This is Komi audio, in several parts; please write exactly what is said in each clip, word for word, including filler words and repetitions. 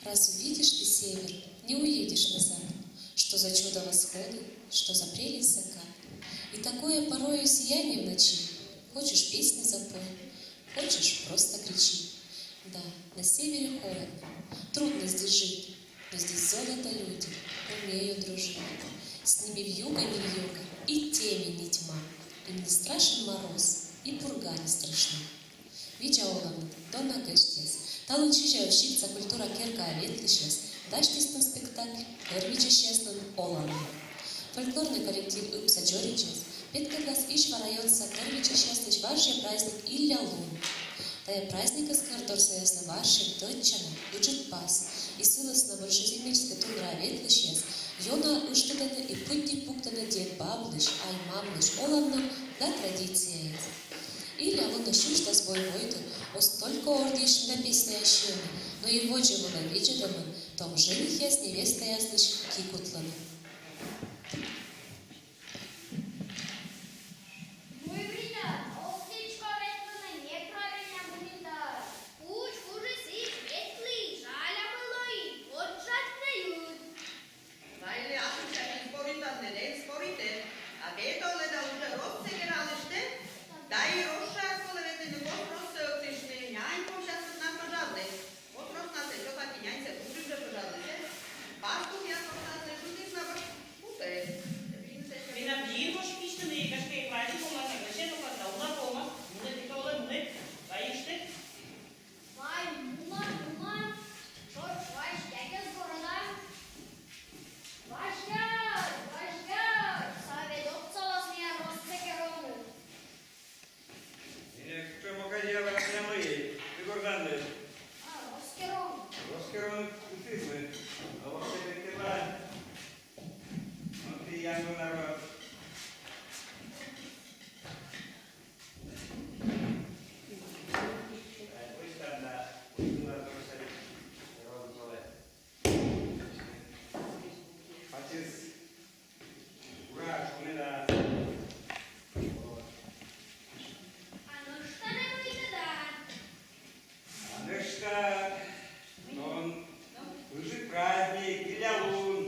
Раз увидишь ты север, не уедешь назад. Что за чудо восходы, что за прелесть закат. И такое порою сияние в ночи. Хочешь, песни запой, хочешь, просто кричи. Да, на севере холодно, трудно здесь жить. Но здесь золото люди, умеют дружить. С ними вьюга не вьюга, и темень не тьма. Им не страшен мороз, и пурга не страшна. Видза оланныд, дона гӧсьтъяс! Талун сизя ӧвсьтса культура керкаа ветлысьяс дасьтісны спектакль «Кӧр видзысьяслӧн оланныд». Фольклорнӧй коллектив «Ыбса дзоридзьяс» петкӧдлас Изьва районса кӧр видзысьяслысь важъя праздник Илля лун. Тайӧ праздникыс кӧрдорсаяслы важсьӧм тӧдчана, ыджыд пас, и сы вӧсна большеземельскӧй тундраӧ ветлысьяс ёна ыштӧдӧны и пыдди пуктӧны дед-баблысь, ай-мамлысь оланнам да традицияяс. Илля лунӧ сюсь да збой войтыр оз только ордйысьны да песняяс сьывны, но и водзӧ вылӧ видзӧдӧмӧн том женихъяс невестаяслысь кикутлӧны. Мый, Британ, оз сідзкӧ ветлыны, неправильнӧ гуляйтан. Кыдз кужис, сідз ветлы, жалямысь лои, вот жаднӧйыд. Вайлы асывсянь споританныд, эн споритӧй. А ветлӧй да, уже рос кералыштӧ, да и росшаяс вӧлі ветлыны, кор рос ӧтчыд, нянь помся сытнас пӧжавны. Кор рос на сэтчӧ, кӧть и няньсӧ пуджыд жӧ пӧжавны. Пастухъяс рос на сэтчӧ, шуис на вӧлі кутӧй. Менам йи воштыштны, и кӧшкӧ и праздник помас, а кӧшкӧ и праздник помас, мунӧ, и то олӧ, мунӧ, вайышті. Вай, муна, муна, тшӧтш Васькаӧс корӧда. Васька, Васька, сійӧ ведь отсалас миянӧс рос керавны. Менӧ кутшӧм окота вӧлі миянлы, ті корӧданныд. А, рос керавны. Рос керавны, кутіс мый. А вообще ті кераланныд. Но ті янгыд на рос. А нӧшта нӧ мый тадз? А нӧшта, он, ыджыд праздник, Илля лун.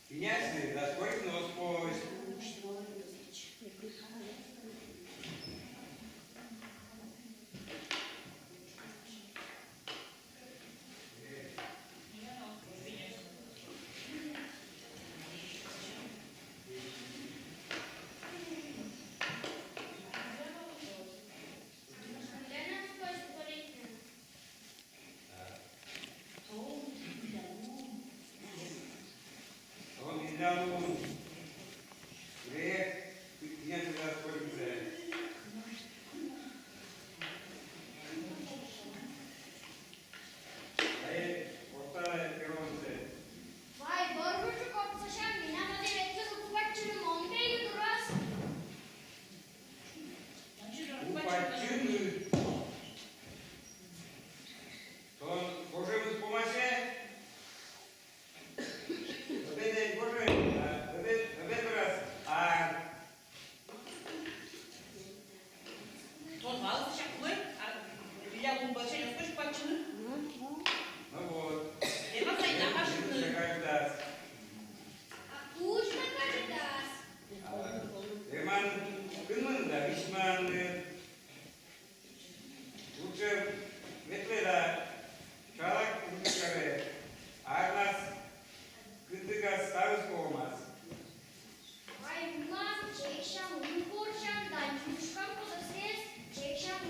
Тінясны да споритны оз позь. Вай, бӧр ыджыд кӧ сэсся, менам ӧд и ветлыны купайтчыны, мон тай дурас. Купайтчыны. Тон гожӧмыс помасьӧ? Ӧбед, гожӧм, а, ӧбед, ӧбед дурас, а. Тон вал сэсся кулӧй, а Илля лун бӧрся нӧшта купайтчыны. Ну вот. Эма сайын на кутшӧм. А кыдз на кутшӧм? Эмӧсь кынмыны да висьманы. Лучше ветлӧй да чалӧй кутшӧмкӧ, арнас, кындігас, ставыс помас. Вай, мунам, чексям, лун корсям да нюшкам кодӧскӧд, чексям,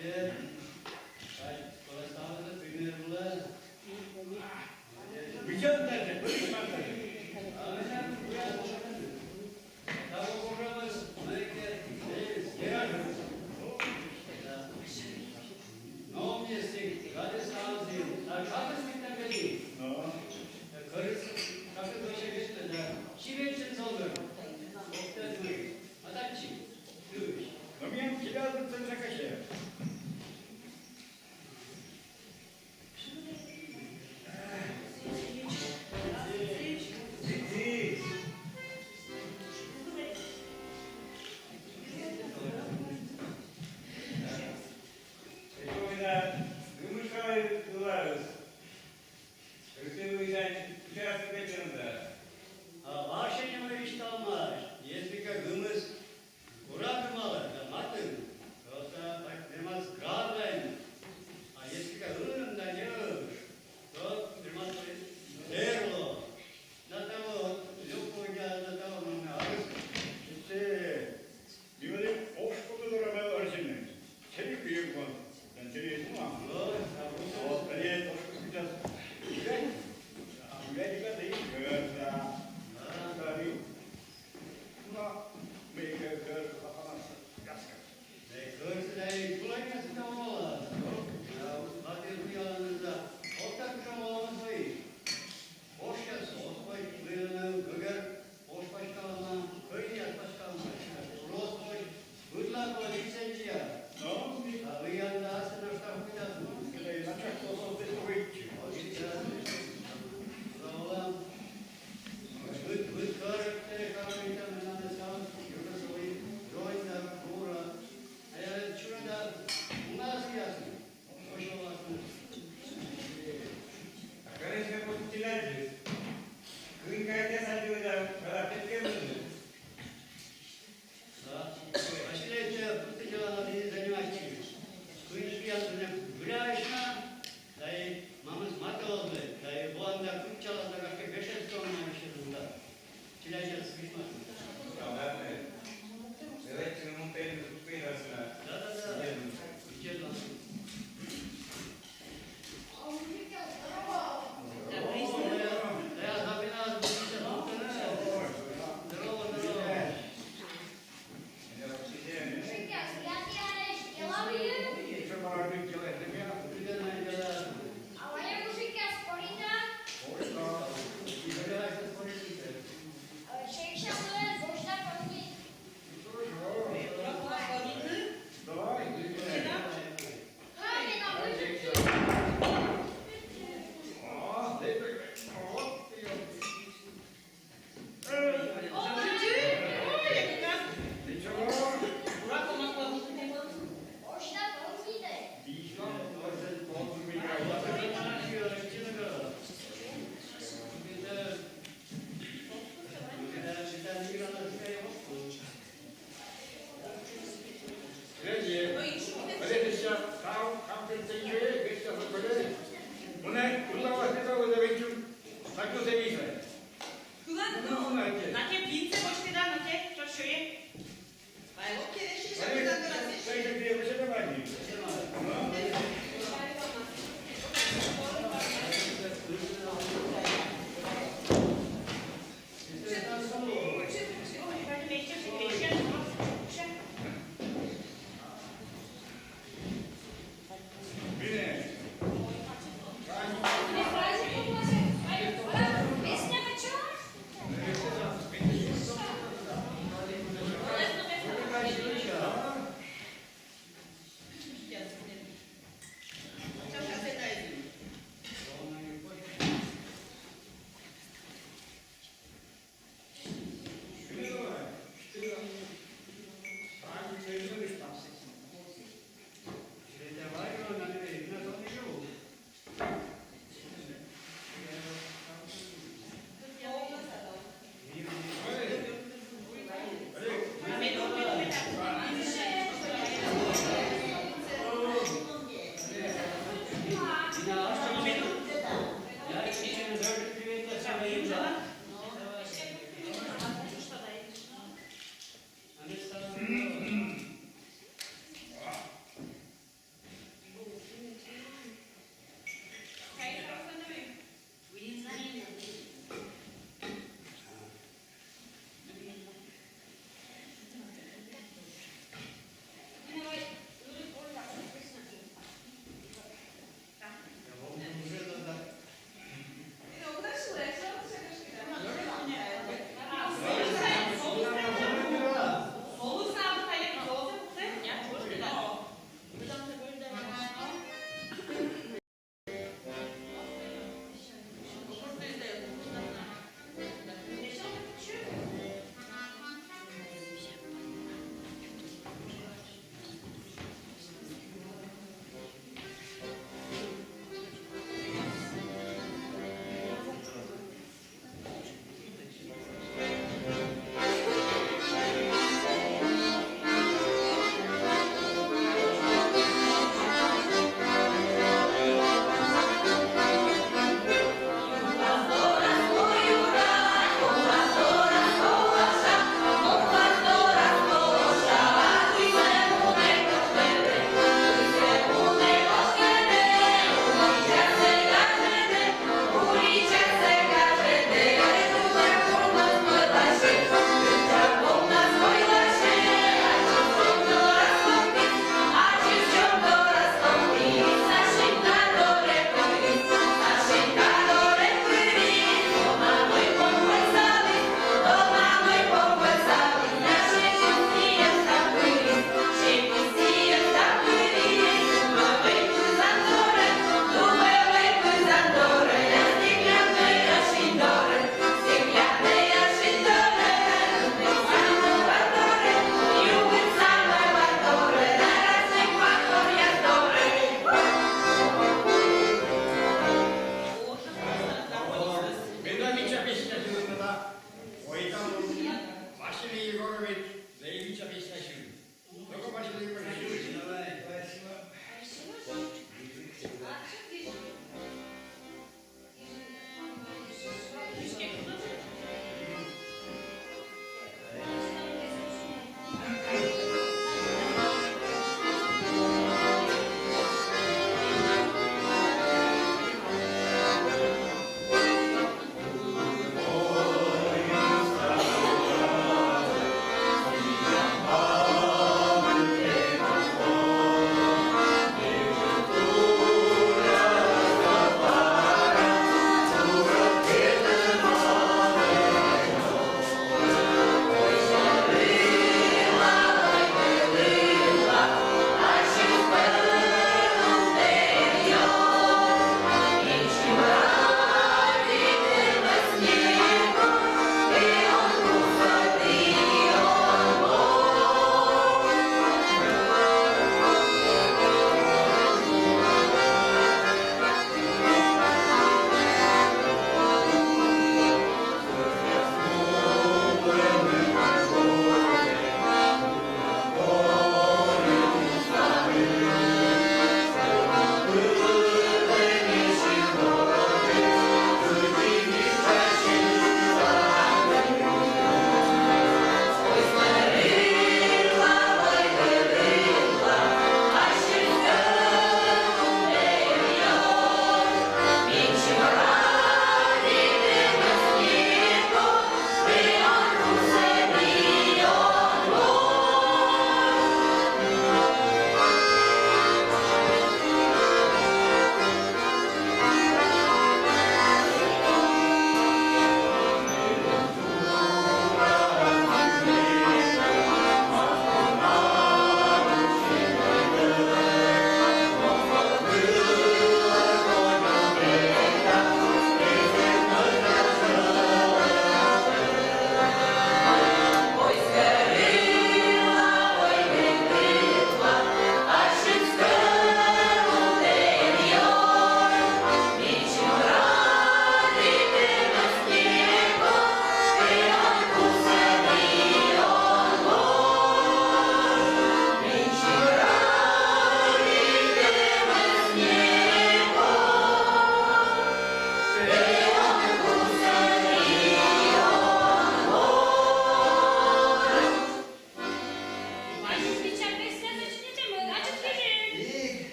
Молодец. Ай, колосталыны пример было. Видел даже, были.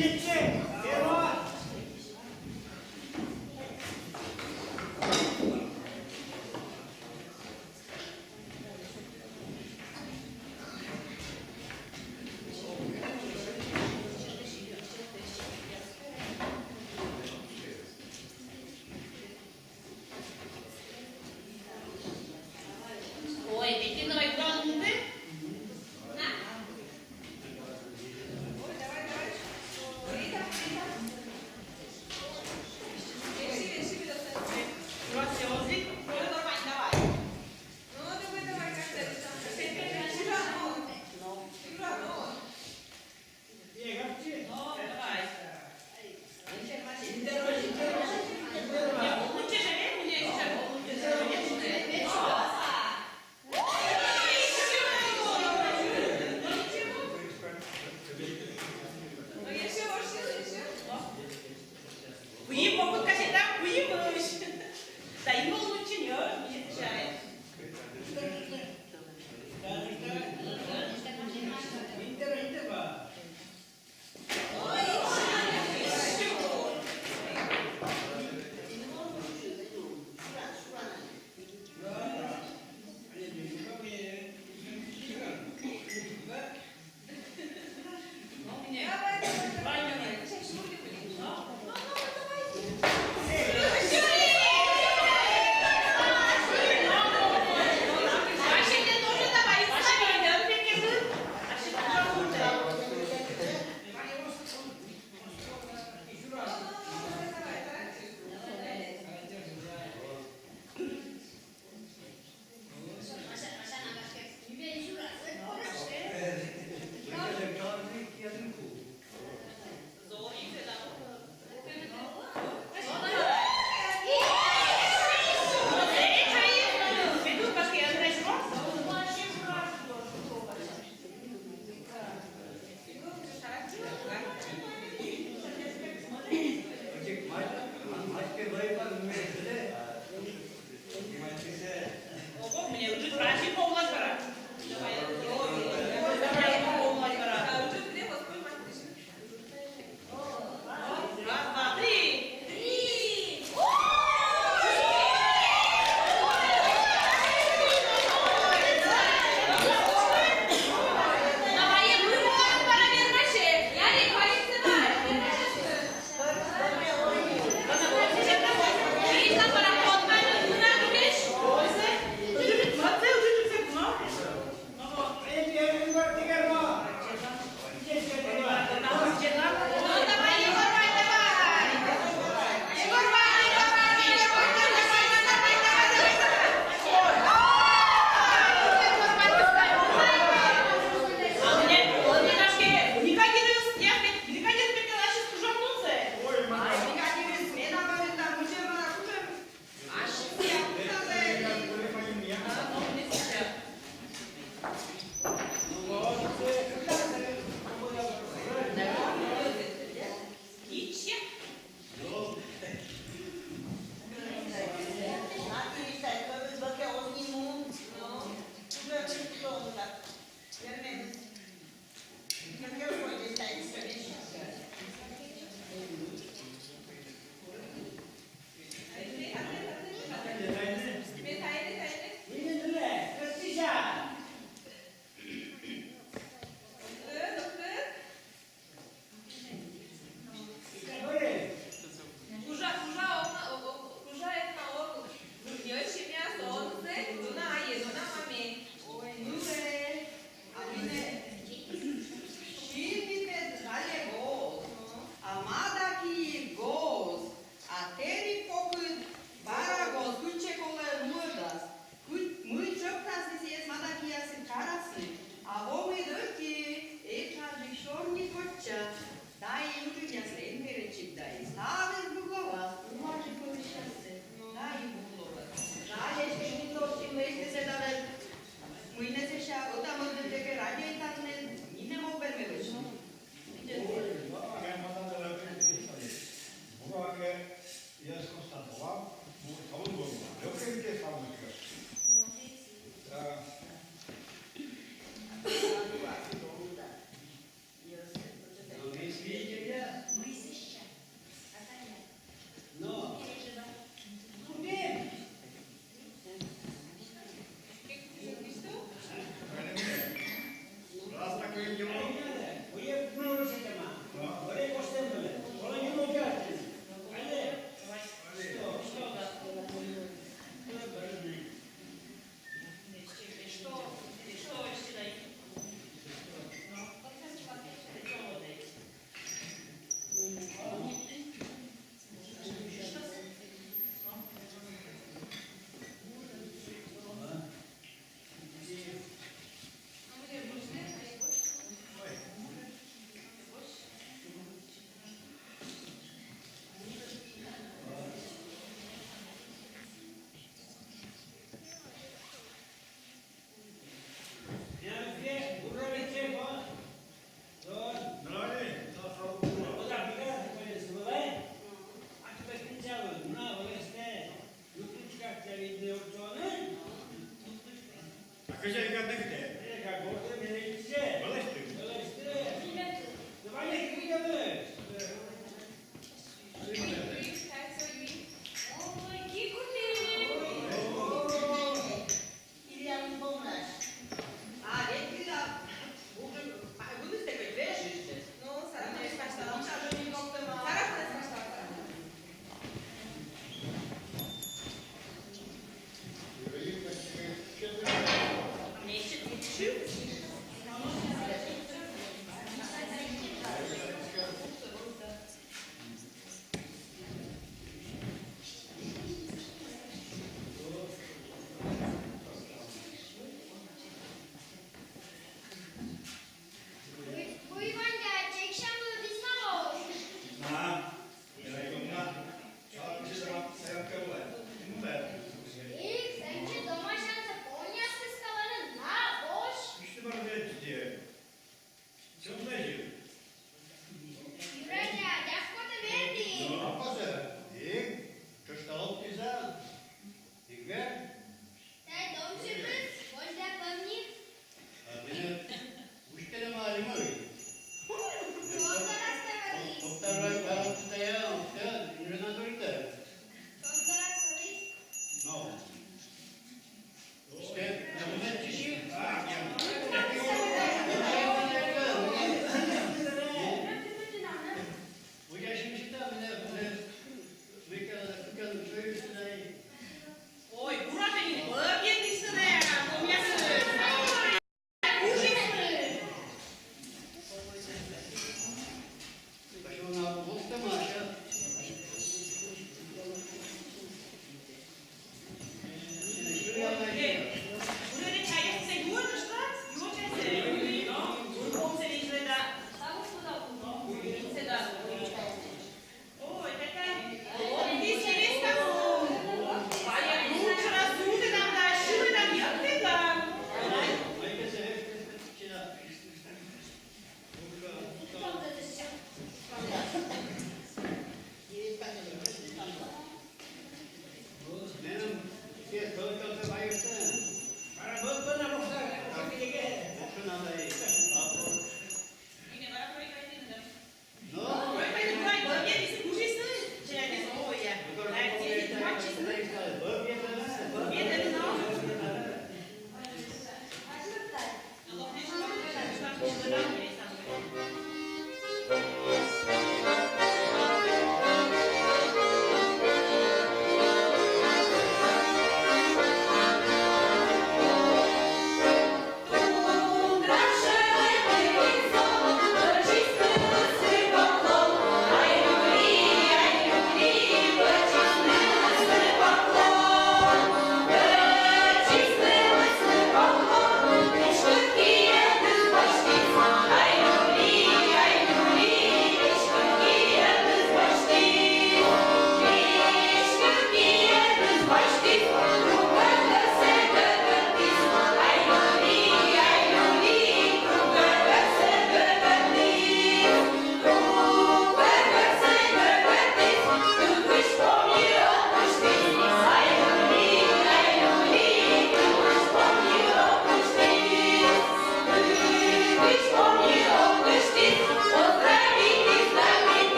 Ой, Петя, давай, давай, давай. Куим могут кассета, куимысь. Да и мол лучше не мешает. Кужа, кужа овна, о, о, кужа овна овны. Нӧшта миянлы солнце, дона ае, дона маме. Ой, нуре, а мене синвитӧ жаль оз, а мада киыд оз, а тэрыб кокыд бара оз, кытчӧ колӧ, нуӧдас. Мый, мый тшӧктасны сійӧс мада киясыд карасны, а вомыд ӧти, этшаджык сёрни коддза. Тайӧ уджавнас эн беритчы, да и ставыс бур лоас, уважитчы пӧлысь. Тайӧ бур лоас. Жаль, эськӧ нин тошкин лэсьтыны седавӧн. Мый нӧ сэсся ӧта-мӧдыд дорӧ радейтанныд, нинӧм ог вермы вӧчны. Ой, ма, ма, ма, ма, ма. Ик, сэнче домашнянзэ понъясыс каланы на, ош. Юралля, дяшкодэ верни. Но, апазэ, ик, чошталом тӥза, ик вер. Тай домчебыз, вольда помни. А мене уштыны ма али мый? Чон дораз таяды. Доктор вай карапты тая, уштэ, инженер дорыта. Чон дораз таяды. Но. Уштэ, на, мене чиши. Уяшим чита, мене, мене, мекалада кыкан чойыштынай. Ой, бураканин бӧбьетӥзы, помнясыз. Ужинсы. Ой, эй, уже чайёсты юод, что? Юод чайёсты. Но, бураканзэ визьлэ да. Ой, тата, вот, тӥ сэрес кадь. Валя, ну, вчера сутынам да, сутынам, я тата.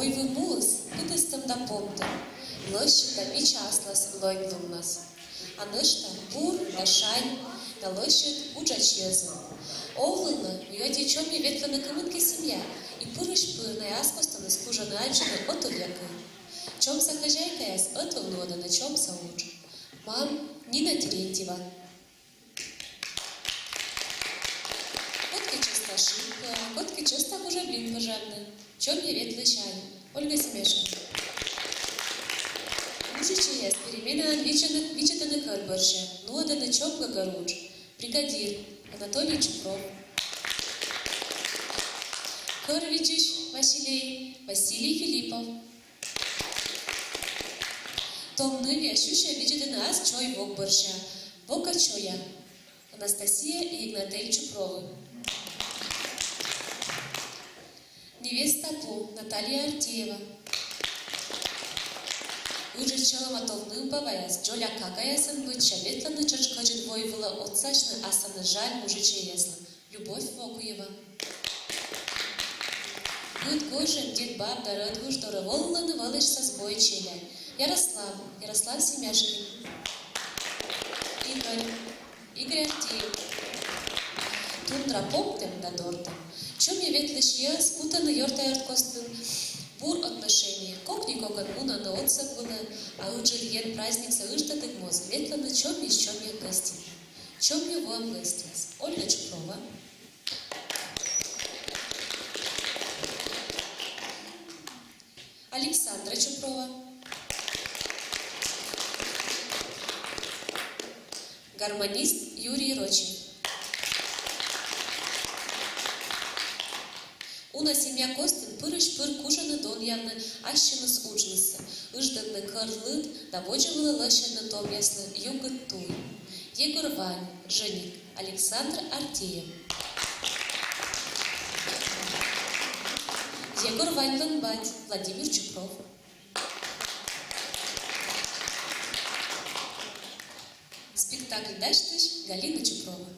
Войвыв муыс пытӧстӧм да помтӧм, лӧсьыд да мича аслас лӧньлуннас. А нӧшта бур да шань да лӧсьыд уджач йӧзӧн. Овлӧ нӧ, мед ӧдйӧ чомйӧ ветлыны кымынкӧ семья, и пырысь-пыр найӧ ас костыныс кужӧны аддзыны ӧтувъя кыв. Чомса хозяйкаяс ӧтвыв нуӧдӧны чомса удж. Мам Нина Терентьева. Кодкӧ чӧста шыб пӧ, кодкӧ чӧста кужӧ блин пӧжавны. Чомйӧ ветлысь ань. Ольга Семяшкина. Мужичӧйяс переменаӧн видзӧдӧны, видзӧдӧны кӧр бӧрся, нуӧдӧны чом гӧгӧр удж. Бригадир Анатолий Чупров. Кӧр видзысь Василей Василий Филиппов. Том нывъяс сюся видзӧдӧны ас чой-вок бӧрся. Вока чоя Анастасия и Игнатель Чупровы. Невеста пу Наталья Артеева. Ыджыд сьӧлӧма тов нывбабаяс, дзоля какаясӧн быдся, ветлӧны тшӧтш кӧдзыд войвылӧ отсасьны асланыс жаль мужичӧйяслы. Любовь Вокуева. Быд гожӧм дед-баб да рӧдвуж дорӧ волӧны вӧлӧсьса збой челядь. Ярослав, Ярослав Семяшкин. Игорь, Игорь Артеев. Тундра помтӧм да дортӧм. Чомйӧ ветлысь йӧз кутӧны ёрта-ёрт костын бур отношение. Кокни кокӧн мунӧны отсӧг вылӧ, а Ыджыд ен праздниксӧ ыждӧдыд моз ветлӧны чомйысь чомйӧ гӧститны. Чомйӧ воӧм гӧстьяс: Ольга Чупрова, Александра Чупрова, гармонист Юрий Рочев. Уна семья костын пырысь-пыр кужӧны донъявны ассьыныс уджнысӧ, ыждӧдны кӧр лыд да водзӧ вылӧ лӧсьӧдны томъяслы югыд туй. Егор Вань, женик, Александр Артеев. Егор Ваньлӧн бать Владимир Чупров. Спектакль дасьтысь Галина Чупрова.